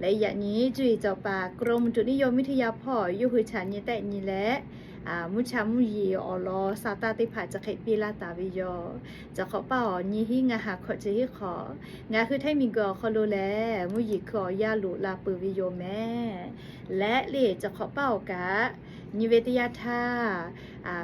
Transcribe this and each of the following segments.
Leh yaꞈ nyi cuˇ yiˍ cawˬ paˍ กรมอุตุนิยมวิทยา hpawˇ yawˇ hui chaꞈ nyi tehˆ nyi leh, mvuhˇ cha mvuhˇ yeˬ awˬ lawn sa taˇ teˇ hpaˍ chi hk'e piˇ laˇ taˍ ve yoˬ. Chi hk'awꞈ paˇ awˬ nyi hiˉ ngaˇ ha hkawꞈ chi hiˉ hk'awꞈ, ngaˬ hui Htaiˇ miˬguiˬ awˬ hk'aw lo lehˬ mvuhˇ yeˬ hkui awˬ yanˇ loꞈ la peuˬ ve yoˬ mehˍ. Leh le chi hk'awꞈ paˇ awˬ kaꞈ nyi ve teˇ yanˇ htaˇ,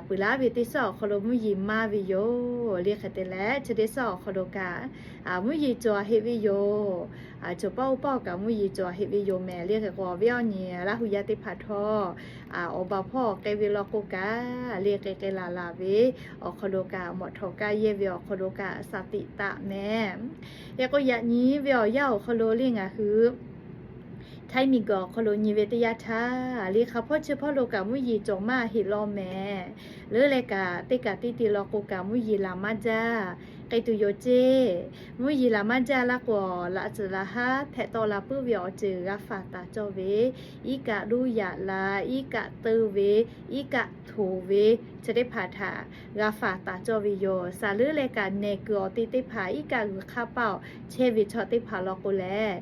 peuˬ laˇ ve teˇ suhˉ awˬ hk'aw lo mvuhˇ yeˬ maˇ ve yoˬ. Le hk'e te leh chi teˇ suhˉ awˬ hk'aw lo kaꞈ mvuhˇ yeˬ cawˬ heˆ ve yoˬ. Cawˬ paˇ oˇ paˇ awˬ kaꞈ mvuhˇ yeˬ cawˬ heˆ ve yoˬ mehˍ. Le hk'e k'o awˬ viˉ awˬ nyi Laˇ hu yaˇ teˇ hpaˍ htawˇ, awˬ baˬ hpawˇ k'ai ve law k'o kaꞈ le k'ai k'ai laˬ laˬ ve awˬ hk'aw lo kaꞈ, mawꞈ htawˍ kaˇ yehˇ ve awˬ hk'aw lo kaꞈ สติ taˍ mehˍ. Hk'e k'o yaꞈ nyi ve awˬ yanˇ awˬ hk'aw lo le ngaˬ hui Htaiˇ miˬguiˬ awˬ hk'aw lo nyi ve teˇ yanˇ htaˇ, le hk'aˬ hpawˇ chi hpawˇ lo kaꞈ mvuhˇ yeˬ cawˬ maˇ heˆ law mehˍ. Leuˉ leh kaꞈ teˇ kaꞈ teˇ ti law k'o kaꞈ mvuhˇ yeˬ laˬ maˇ jaˇ k'ai tuˬ yoˬ ceˇ. Mvuhˇ yeˬ laˬ maˇ jaˇ laˇ k'o, laꞈ tcuhˍ laꞈ haˉ hpehꞈ tawˆ la puiˉ ve awˬ ceuˬ g'a faˍ taˍ cawˇ ve, iˉ kaˆ luˇ yaꞈ la, iˉ kaˆ teu ve, iˉ kaˆ htoˍ ve, chi teˇ hpaˍ htaꞈ g'a faˍ taˍ cawˇ ve yoˬ. Saˍ leuˉ leh kaꞈ nehˬ kuiˬ awˬ te teˇ hpaˍ iˉ kaˆ g'uiˬ hk'aˇ paˇ awˬ chehˇ ve chaw teˇ hpaˍ law k'o lehˬ,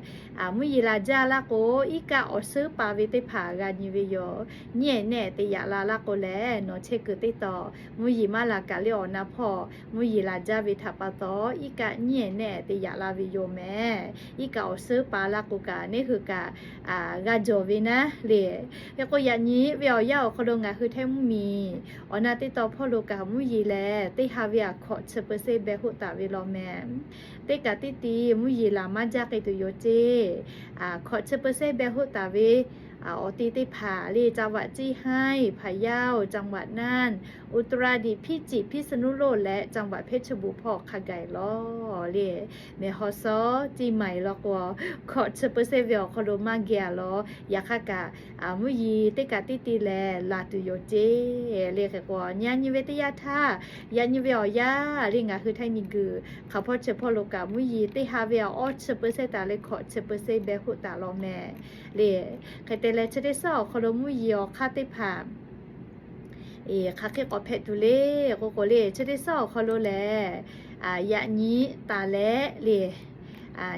mvuhˇ yeˬ laˬ jaˇ laˇ k'o, iˉ kaˆ awˬ suhˉ pa ve teˇ hpaˍ g'a nyi ve yoˬ. Nyiˉ ehˍ nehˆ te yaꞈ la laˇ k'o lehˬ, nawˬ chehˇ kuiˬ teˇ taw mvuhˇ yeˬ maˇ laˬ kaꞈ le awˬ na hpawˇ mvuhˇ yeˬ laˬ jaˇ ve htaꞈ pa taw, iˉ kaˆ nyiˉ ehˍ nehˆ te yaꞈ la ve yoˬ mehˍ. Iˉ kaˆ awˬ suhˉ pa laˇ k'o kaꞈ neˇ hui kaꞈ g'a jawˬ ve naˉ le. Hk'e k'o yaꞈ nyi ve awˬ yanˇ awˬ hk'aw lo ngaˬ hui Htaiˇ mvuhˇmiˬ awˬ na teˇ taw hpawˇ lo kaꞈ mvuhˇ yeˬ lehˬ teˇ ha ve a hkawꞈ chi เปอร์เซ็นต์ beh hoˆ taˍ ve law mehˍ. Teˇ kaꞈ teˇ ti mvuhˇ yeˬ laˬ maˇ jaˇ k'ai tuˬ yoˬ ceˇ. Hkawꞈ chi เปอร์เซ็นต์ beh hoˆ taˍ ve awˬ te teˇ hpaˍ le จังหวัดเชียงราย พะเยา จังหวัดน่าน อุตรดิตถ์ พิจิตร พิษณุโลก leh จังหวัดเพชรบูรณ์ hpawˇ hk'a gaˬ law le. แม่ฮ่องสอน เชียงใหม่ law k'o, hkawꞈ chi เปอร์เซ็นต์ ve awˬ hk'aw lo maˇ geh a law. Yaꞈ hk'aˇ kaꞈ mvuhˇ yeˬ teˇ kaꞈ teˇ ti lehˬ laˬ tuˬ yoˬ ceˇ. Le hk'e k'o nyi nyi ve teˇ yanˇ htaˇ, yaꞈ nyi ve awˬ yanˇ le ngaˬ hui Htaiˇ miˬguiˬ hk'aˬ hpawˇ chi hpawˇ lo kaꞈ mvuhˇ yeˬ teˇ ha ve awˬ awˇ chi เปอร์เซ็นต์ taˍ leh hkawꞈ chi เปอร์เซ็นต์ beh hoˆ taˍ law mehˍ. Le hk'e te leh chi teˇ suhˉ awˬ hk'aw lo mvuhˇ yeˬ awˬ hk'aˇ teˇ hpaˍ hk'aˬ hk'e k'awꞈ hpehꞈ tuˬ le k'o k'o le chi teˇ suhˉ awˬ hk'aw lo lehˬ, yaꞈ nyi taˍ leh le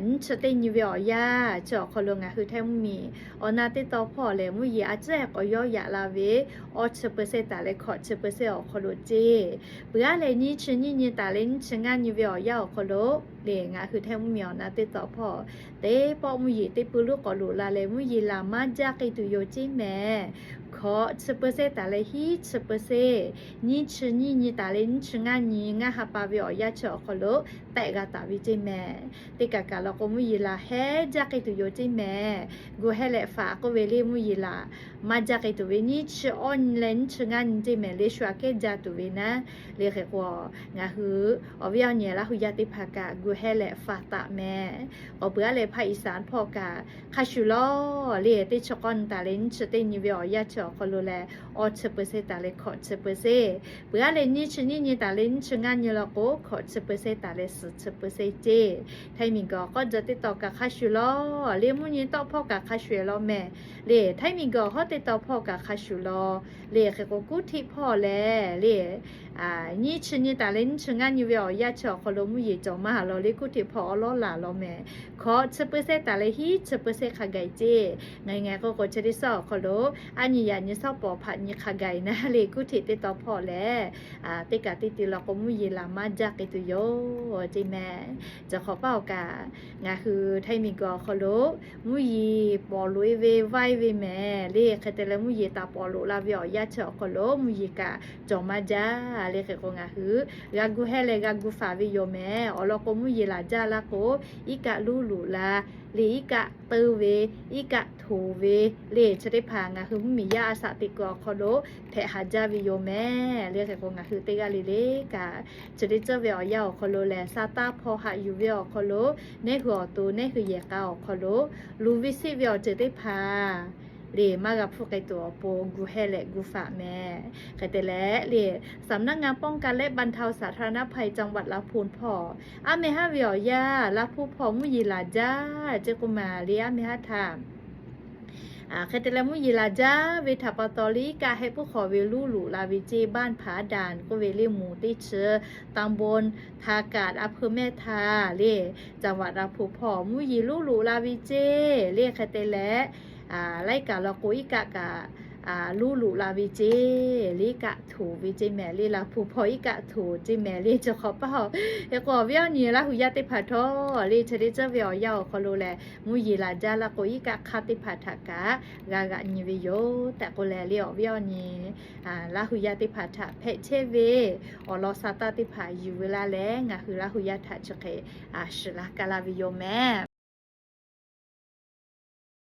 nyiˇ chi teˇ nyi ve awˬ yanˇ chi awˬ hk'aw lo ngaˬ hui Htaiˇ mvuhˇmiˬ awˬ na teˇ taw hpawˇ lehˬ mvuhˇ yeˬ a ciˉ k'awꞈ yawˇ yaꞈ la ve awˇ chi เปอร์เซ็นต์ taˍ leh hkawꞈ chi เปอร์เซ็นต์ awˬ hk'aw lo ceˇ. Peuˬ aˉ leh nyiˇ chi nyiˇ nyi taˍ leh nyiˇ chi ngaˇ nyi ve awˬ yanˇ awˬ hk'aw lo le ngaˬ hui Htaiˇ mvuhˇmiˬ awˬ na teˇ taw hpawˇ teˇ pawˆ mvuhˇ yeˬ teˇ pui luˉ k'awꞈ loꞈ la leh mvuhˇ yeˬ laˬ maˇ jaˇ k'ai tuˬ yoˬ ceˇ mehˍ. Hkawꞈ chi เปอร์เซ็นต์ taˍ leh hiˉ chi เปอร์เซ็นต์, nyiˇ chi nyiˇ nyi taˍ leh nyiˇ chi ngaˇ nyi ngaˇ ha pa ve awˬ yanˇ chi awˬ hk'aw lo tehˆ g'a taˍ ve ceˇ mehˍ. Teˇ kaꞈ kaꞈ law k'o mvuhˇ yeˬ laˬ heˉ jaˇ k'ai tuˬ yoˬ ceˇ mehˍ. Gu heh leh faˍ k'oˆ ve le mvuhˇ yeˬ laˬ maˇ jaˇ k'ai tuˬ ve nyiˇ chi awˇ nyi leh nyiˇ chi ngaˇ nyi ceˇ mehˍ. Le shu aꞈ kehˉ jaˇ tuˬ ve naˉ le hk'e k'o, ngaˬ hui awˬ viˉ awˬ nyi Laˇ hu yaˇ teˇ hpaˍ kaꞈ gu heh leh faˍ taˍ mehˍ. K'awꞈ peuˬ aˉ leh Paˇ Iˍsaˍ hpawˇ kaꞈ hk'a shuˍ law le teˇ chi k'awˇ nyi taˍ leh nyiˇ chi teˇ nyi ve awˬ yanˇ chi awˬ hk'aw lo leh awˇ chi เปอร์เซ็นต์ taˍ leh hkawꞈ chi เปอร์เซ็นต์. Peuˬ aˉ leh nyiˇ chi nyiˇ nyi taˍ leh nyiˇ chi ngaˇ nyi law k'o hkawꞈ chi เปอร์เซ็นต์ taˍ leh suhˍ chi เปอร์เซ็นต์ ceˇ. Htaiˇ miˬguiˬ awˬ k'awˇ jaw teˇ taw kaꞈ hk'a shuˍ law le mvuhˇ nyi tawˆ hpawˇ kaꞈ hk'a shuˍ law mehˍ. Le Htaiˇ miˬguiˬ awˬ hawˉ teˇ taw hpawˇ kaꞈ hk'a shuˍ law le hk'e k'o kuˇ htiˆ hpawˇ lehˬ le nyiˇ chi nyi taˍ leh nyiˇ chi ngaˇ nyi ve awˬ yanˇ chi awˬ hk'aw lo mvuhˇ yeˬ cawˬ maˇ ha law le kuˇ htiˆ hpawˇ awˉ lawˉ laˬ law mehˍ. Hkawꞈ chi เปอร์เซ็นต์ taˍ leh hiˉ chi เปอร์เซ็นต์ hk'a gaˬ ceˇ. Ngaˬ ngaˬ k'o k'o chi teˇ suhˉ awˬ hk'aw lo aˉ nyi yaꞈ nyi suhˉ pawˍ hpaꞈ nyi hk'a gaˬ naˉ le kuˇ htiˆ teˇ taw hpawˇ lehˬ teˇ kaꞈ teˇ ti law k'o mvuhˇ yeˬ laˬ maˇ jaˇ k'ai tuˬ yoˬ ceˇ mehˍ. Chi hk'awꞈ paˇ awˬ kaꞈ ngaˬ hui Htaiˇ miˬguiˬ awˬ hk'aw lo mvuhˇ yeˬ pawˍ loꞈ e ve vaiˇ ve mehˍ le hk'e te leh mvuhˇ yeˬ taˍ pawˍ loꞈ la ve awˬ yanˇ chi awˬ hk'aw lo mvuhˇ yeˬ kaꞈ cawˬ maˇ jaˇ le hk'e k'o ngaˬ hui g'a gu heh leh g'a gu faˍ ve yoˬ mehˍ. Awˬ lawn k'o mvuhˇ yeˬ laˬ jaˇ laˇ k'o iˉ kaˆ luˇ loꞈ la le iˉ kaˆ teu ve iˉ kaˆ htoˍ ve le chi teˇ hpaˍ ngaˬ hui mvuhˇmiˬ yaˇ a shaꞈ teꞈ kuiˬ awˬ hk'aw lo hpehꞈ haˍ jaˇ ve yoˬ mehˍ. Le hk'e k'o ngaˬ hui teˇ g'aˇ le le kaꞈ chi teˇ ceuˬ ve awˬ yanˇ awˬ hk'aw lo lehˬ sa taˇ hpaw haꞈ yuˬ ve awˬ hk'aw lo, neˇ hui awˬ to neˇ hui yehˬ k'a awˬ hk'aw lo, luˬ ve siˆ ve awˬ ceuˬ teˇ hpaˍ le maˇ g'a hpfuhˆ k'ai tuˬ awˬ pon gu heh leh gu faˍ mehˍ. Hk'e te leh le สำนักงานป้องกันและบรรเทาสาธารณภัยจังหวัดลำพูน hpawˇ aˉ meh haˉ ve awˬ yanˇ Laˇ hpu hpawˇ mvuhˇ yeˬ laˬ jaˇ ceˇ k'oˆ maˬ le aˉ meh haˉ htaˇ Hk'e te leh mvuhˇ yeˬ laˬ jaˇ ve htaꞈ pa taw le, iˉ kaˆ hehˆ puiˉ hk'aw ve luˇ loꞈ la ve ceˇ, บ้านผาด่าน k'oˆ ve le, moˍ teˇ chi ตำบลทากาด อำเภอแม่ทา le, จังหวัดลำพูน hpawˇ mvuhˇ yeˬ luˇ loꞈ la ve ceˇ le. Hk'e te leh laiˉ kaꞈ law k'o iˉ kaˆ kaꞈ luˇ loꞈ la ve ceˇ le, iˉ kaˆ htoꞈ ve ceˇ mehˍ le, Laˇ hpu hpawˇ iˉ kaˆ htoꞈ ceˇ mehˍ le. Chi hk'awꞈ paˇ hawˬ, hk'e k'o awˬ viˉ awˬ nyi Laˇ hu yaˇ teˇ hpaˍ htawˇ le, chi teˇ ceuˬ ve awˬ yanˇ awˬ hk'aw lo lehˬ mvuhˇ yeˬ laˬ jaˇ laˇ k'o iˉ kaˆ hk'aˇ teˇ hpaˍ htaꞈ kaꞈ g'a g'aꞈ nyi ve yoˬ tehꞈ k'oˆ leh le, awˬ viˉ awˬ nyi Laˇ hu yaˇ teˇ hpaˍ htaꞈ hpehꞈ chehˇ ve awˬ lawn sa taˇ teˇ hpaˍ yuˬ ve laˇ leh ngaˬ hui Laˇ hu yaˇ htaꞈ chi hk'e shiˍ laˇ kaˇ laˇ ve yoˬ mehˍ.